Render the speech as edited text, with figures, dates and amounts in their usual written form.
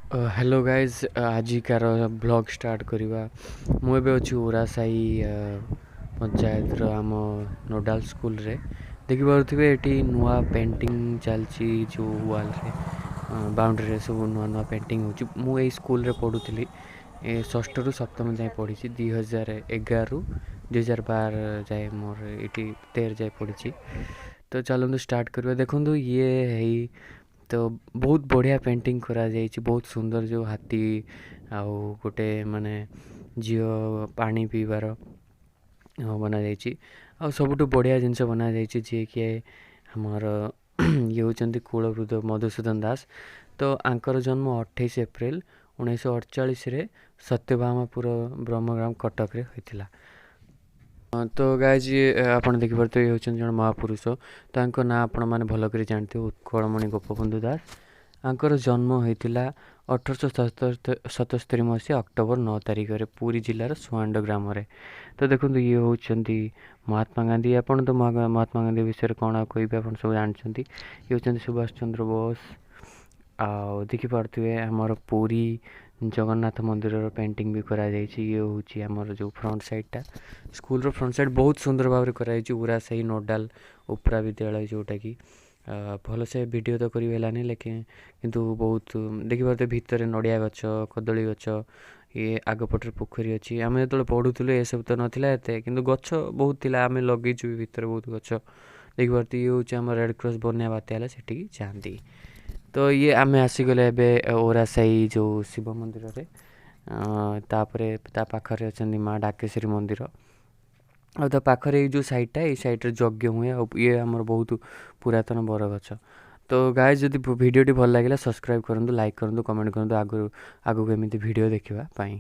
Hello guys, ଆଜିକାର blog start କରିବା। ମୁଁ ଏବେ ଅଛି ଓରାସାହି ପଞ୍ଚାୟତର ଆମ ନୋଡ଼ାଲ୍ ସ୍କୁଲରେ। ଦେଖିପାରୁଥିବେ, ଏଠି ନୂଆ ପେଣ୍ଟିଂ ଚାଲିଛି। ଯେଉଁ ୱାଲ୍ରେ, ବାଉଣ୍ଡ୍ରିରେ ସବୁ ନୂଆ ନୂଆ ପେଣ୍ଟିଂ ହେଉଛି। ମୁଁ ଏଇ ସ୍କୁଲରେ ପଢ଼ୁଥିଲି, ଏ ଷଷ୍ଠରୁ ସପ୍ତମ ଯାଏଁ ପଢ଼ିଛି। 2011ରୁ 2012 ଯାଏ ମୋର ଏଇଠି 13 ଯାଏ ପଢ଼ିଛି। ତ ଚାଲନ୍ତୁ ଷ୍ଟାର୍ଟ କରିବା। ଦେଖନ୍ତୁ, ଇଏ ହେଇ ତ ବହୁତ ବଢ଼ିଆ ପେଣ୍ଟିଂ କରାଯାଇଛି, ବହୁତ ସୁନ୍ଦର। ଯେଉଁ ହାତୀ ଆଉ ଗୋଟେ ମାନେ ଝିଅ ପାଣି ପିଇବାର ବନାଯାଇଛି। ଆଉ ସବୁଠୁ ବଢ଼ିଆ ଜିନିଷ ବନାଯାଇଛି, ଯିଏକି ଆମର ଇଏ ହେଉଛନ୍ତି କୁଳବୃଦ୍ଧ ମଧୁସୂଦନ ଦାସ। ତ ଆଙ୍କର ଜନ୍ମ 28 ଏପ୍ରିଲ 1948ରେ ସତ୍ୟଭାମାପୁର, ବ୍ରହ୍ମଗ୍ରାମ, କଟକରେ ହୋଇଥିଲା। ତ ଗାଇଜ୍, ଆପଣ ଦେଖିପାରୁଥିବେ, ଇଏ ହେଉଛନ୍ତି ଜଣେ ମହାପୁରୁଷ। ତାଙ୍କ ନାଁ ଆପଣମାନେ ଭଲ କରି ଜାଣିଥିବେ, ଉତ୍କଳମଣି ଗୋପବନ୍ଧୁ ଦାସ। ଆଙ୍କର ଜନ୍ମ ହୋଇଥିଲା 1877 ମସିହା ଅକ୍ଟୋବର 9 ତାରିଖରେ ପୁରୀ ଜିଲ୍ଲାର ସୁଆଣ୍ଡ ଗ୍ରାମରେ। ତ ଦେଖନ୍ତୁ, ଇଏ ହେଉଛନ୍ତି ମହାତ୍ମା ଗାନ୍ଧୀ। ଆପଣ ତ ମହାତ୍ମା ଗାନ୍ଧୀ ବିଷୟରେ କ'ଣ ଆଉ କହିବେ, ଆପଣ ସବୁ ଜାଣିଛନ୍ତି। ଇଏ ହେଉଛନ୍ତି ସୁଭାଷ ଚନ୍ଦ୍ର ବୋଷ। ଆଉ ଦେଖିପାରୁଥିବେ, ଆମର ପୁରୀ ଜଗନ୍ନାଥ ମନ୍ଦିରର ପେଣ୍ଟିଂ ବି କରାଯାଇଛି। ଇଏ ହେଉଛି ଆମର ଯେଉଁ ଫ୍ରଣ୍ଟ ସାଇଡ଼୍ଟା, ସ୍କୁଲର ଫ୍ରଣ୍ଟ ସାଇଡ଼୍ ବହୁତ ସୁନ୍ଦର ଭାବରେ କରାଯାଇଛି। ଉରାସାହି ନୋଡ଼ାଲ ଉପରା ବିଦ୍ୟାଳୟ, ଯେଉଁଟାକି ଭଲସେ ଭିଡ଼ିଓ ତ କରି ହେଲାନି, ଲେକିନ୍ କିନ୍ତୁ ବହୁତ ଦେଖିପାରୁଥିବେ, ଭିତରେ ନଡ଼ିଆ ଗଛ, କଦଳୀ ଗଛ, ଇଏ ଆଗ ପଟରେ ପୋଖରୀ ଅଛି। ଆମେ ଯେତେବେଳେ ପଢ଼ୁଥିଲୁ, ଏସବୁ ତ ନଥିଲା ଏତେ, କିନ୍ତୁ ଗଛ ବହୁତ ଥିଲା। ଆମେ ଲଗେଇଛୁ ବି ଭିତରେ ବହୁତ ଗଛ। ଦେଖିପାରୁଥିବେ, ଇଏ ହେଉଛି ଆମ ରେଡ଼୍ କ୍ରସ୍। ବନ୍ୟା ବାତ୍ୟା ହେଲେ ସେଠିକି ଯାଆନ୍ତି। ତ ଇଏ ଆମେ ଆସିଗଲେ ଏବେ ଓରାସାହି ଯେଉଁ ଶିବ ମନ୍ଦିରରେ। ତାପରେ ତା ପାଖରେ ଅଛନ୍ତି ମା ଡାକେଶ୍ୱରୀ ମନ୍ଦିର। ଆଉ ତା ପାଖରେ ଏଇ ଯେଉଁ ସାଇଡ଼୍ଟା, ଏଇ ସାଇଡ଼୍ରେ ଯଜ୍ଞ ହୁଏ। ଆଉ ଇଏ ଆମର ବହୁତ ପୁରାତନ ବରଗଛ। ତ ଗାଇଜ୍, ଯଦି ଭିଡ଼ିଓଟି ଭଲ ଲାଗିଲା, ସବସ୍କ୍ରାଇବ୍ କରନ୍ତୁ, ଲାଇକ୍ କରନ୍ତୁ, କମେଣ୍ଟ କରନ୍ତୁ, ଆଗରୁ ଆଗକୁ ଏମିତି ଭିଡ଼ିଓ ଦେଖିବା ପାଇଁ।